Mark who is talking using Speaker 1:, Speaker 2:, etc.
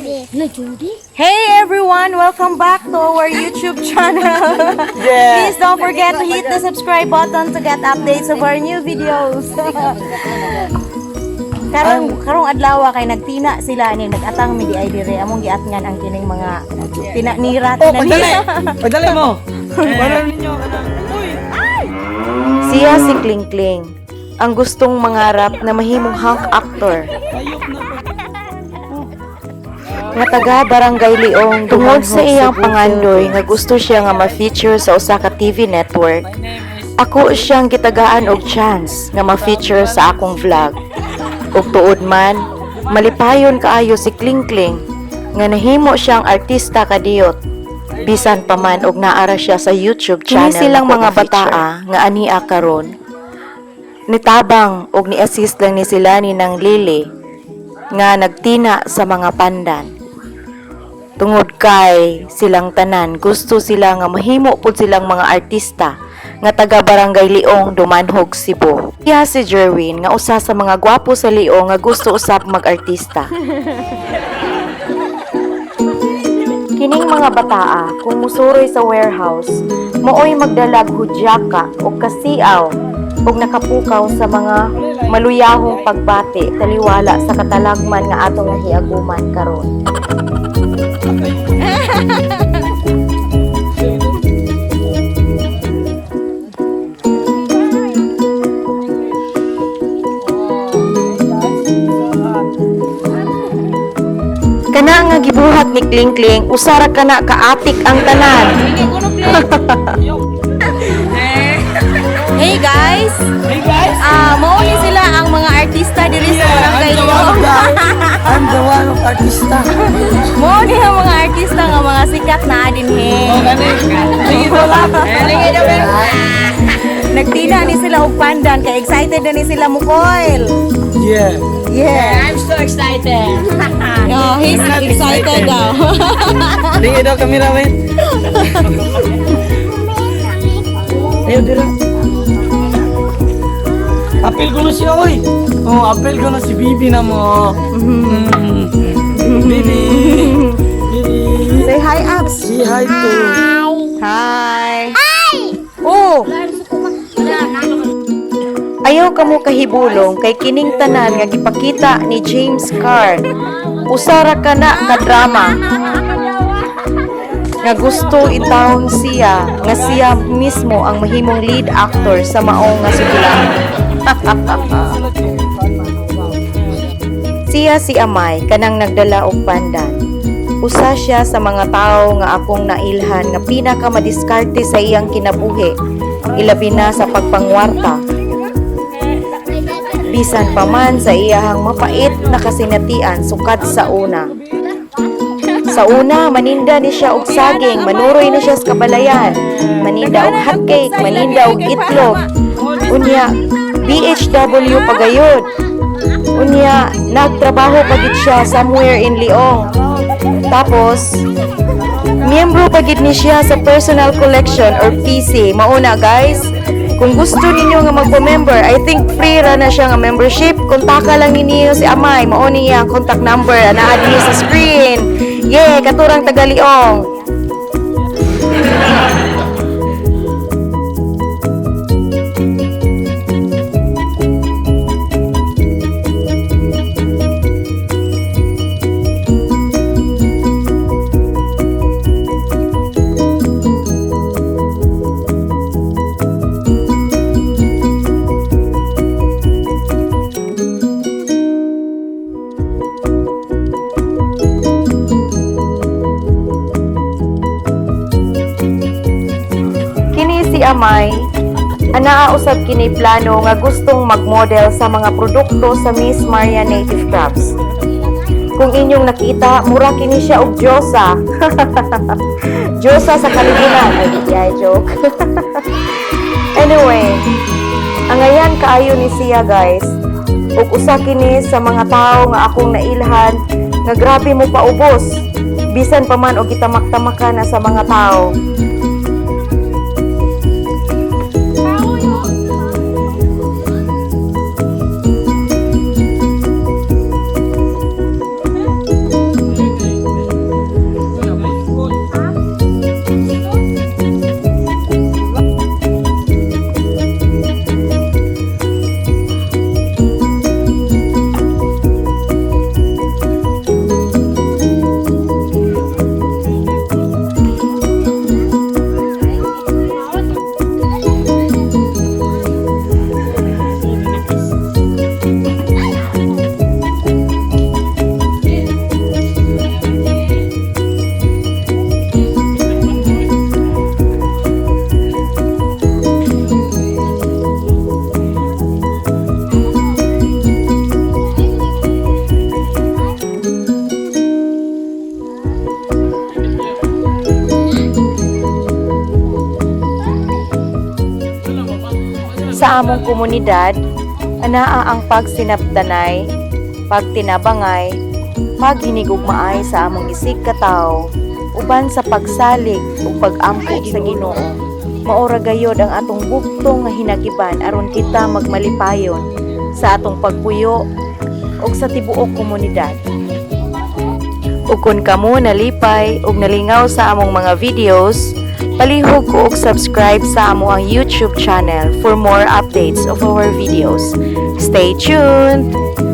Speaker 1: Hey everyone! Welcome back to our YouTube channel.
Speaker 2: Yeah.
Speaker 1: Please don't forget to hit the subscribe button to get updates of our new videos. Karong adlaw kay nagtina sila ni nagatang mi di ay dire among giatngan ang kining mga tina nira
Speaker 2: Oh,
Speaker 1: tina
Speaker 2: pagdali.
Speaker 1: nira.
Speaker 2: Pagdali mo. Para ninyo kanang. Uy.
Speaker 1: Siya si Kling Kling, ang gustong mangarap na mahimong hunk actor.
Speaker 2: Ayok na.
Speaker 1: Nga taga Barangay Liong, tungod sa iyang pangandoy nga gusto siya nga ma-feature sa usa ka TV network.
Speaker 2: My name is
Speaker 1: Ako siyang gitagaan og chance nga ma-feature sa akong vlog. Ug tuod man, malipayon kaayo si Kling Kling nga nahimo siyang artista kadiyot. Bisan pa man og naara siya sa YouTube channel. Kini silang mga bataa nga ania karon. Nitabang og ni-assist lang ni sila ni nang Lily nga nagtina sa mga pandan. Tungod kay silang tanan, gusto sila nga mahimo pud silang mga artista nga taga Barangay Liong, Dumanhog, Cebu. Iya si Jerwin nga usa sa mga gwapo sa Liong nga gusto usab mag-artista. Kining mga bataa kung musuroy sa warehouse, maoy magdalag hudyaka o kasiaw og nakapukaw sa mga maluyahong pagbati taliwala sa katalagman nga atong nahiaguman karon. Kana nga gibuhat ni Kling Kling, usara kana kaatik ang tanan. Hey guys!
Speaker 2: Hey guys.
Speaker 1: Ah, mao ni sila ang mga artista diri sa Barangay
Speaker 2: I'm the one
Speaker 1: Liong.
Speaker 2: of I'm the one of artista.
Speaker 1: Mao ni ang mga artista nga mga sikat na dinhi.
Speaker 2: Oh, gani. Sige, wala.
Speaker 1: Nagtina ni sila og pandan kay excited na ni sila mukoil.
Speaker 2: Yeah.
Speaker 1: Yeah.
Speaker 3: I'm so excited.
Speaker 1: Oh, he's excited daw.
Speaker 2: Tingin daw kamera, men. Ayaw, dira. Apel ko na siya, oy. Oh, apel ko na si Bibi na mo. Bibi. Bibi.
Speaker 1: Say hi, Abs.
Speaker 2: Say hi to.
Speaker 1: Hi. Hi. Oh. Ayaw kamo kahibulong kay kining tanan nga gipakita ni James Carr. Usara ka na ka drama nga gusto itawon siya nga siya mismo ang mahimong lead actor sa maong nga sugilan. Siya si Amay kanang nagdala og pandan. Usa siya sa mga tawo nga akong nailhan nga pinaka madiskarte sa iyang kinabuhi, ilabi na sa pagpangwarta. Bisan pa man sa iyahang mapait na kasinatian sukad sa una. Sa una, maninda ni siya og saging, manuroy ni siya sa kabalayan, maninda og hotcake, maninda og itlog. Unya, BHW pagayod. Unya, nagtrabaho pagid siya somewhere in Liong. Tapos, miyembro pagid ni siya sa Personal Collection or PC. Mauna guys, kung gusto ninyo nga magpa-member, I think free ra na siya nga membership. Kontaka lang ninyo si Amay. Mao niya ang contact number naa dinhi sa screen. Yeah, katurang taga Liong. Kini si Amay, anaa usab kini plano nga gustong magmodel sa mga produkto sa Miss Maria Native Crafts. Kung inyong nakita, mura kini siya og Diyosa. Diyosa sa kalibunan. Ay, di ay joke. Anyway, angayan kaayo ni siya guys. Ug usa kini sa mga tawo nga akong nailhan nga grabe mo paubos. Bisan pa man og gitamak-tamakan na sa mga tao. Sa among komunidad, anaa ang pagsinabtanay, pagtinabangay, paghinigugmaay sa among isig katawo, uban sa pagsalig ug pag-ampo sa Ginoo. Maora gayod ang atong bugtong nga hinagiban aron kita magmalipayon sa atong pagpuyo ug sa tibuok komunidad. Ug kung kamo nalipay ug nalingaw sa among mga videos, palihog ko og subscribe sa among YouTube channel for more updates of our videos. Stay tuned!